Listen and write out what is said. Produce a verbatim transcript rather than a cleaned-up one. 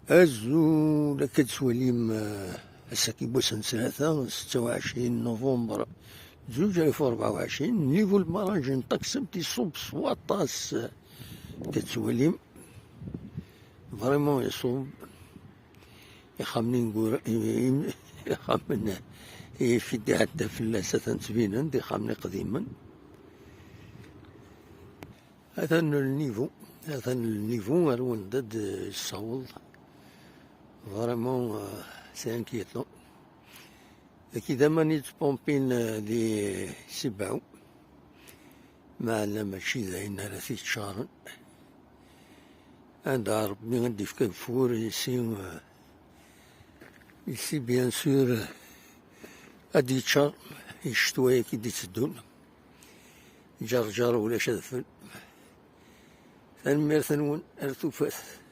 Azul, akka d-twalim, eh, ass-agi n wass n ttlata, setta u ɛecrin novembre zuǧ alaf u rebɛa u ɛecrin, niveau n lbarrage n Taksemt iṣubb s waṭas. Akka d-twalim, vraiment iṣubb. Ixxamen ineggura, i-, i-, ixxamen i fi d-iɛedda fell-as atan ttbinen-d ixxamen iqdimen. Atan le niveau, atan le niveau ar wanda d-yessaweḍ. Vraiment, euh, c'est inquiétant. Dagi d aman yettpumpin, euh, di Sibɛu. Meɛna mačči d ayen ara t-yeččaren. Anda Ṛebbi ad d-yefk ageffur, ici, euh, ici, bien sûr, euh, ad d-yeččar i ccetwa-agi d-itteddun. Ǧerǧer ulac adfel. Tanemmirt-nwen, ar tufat.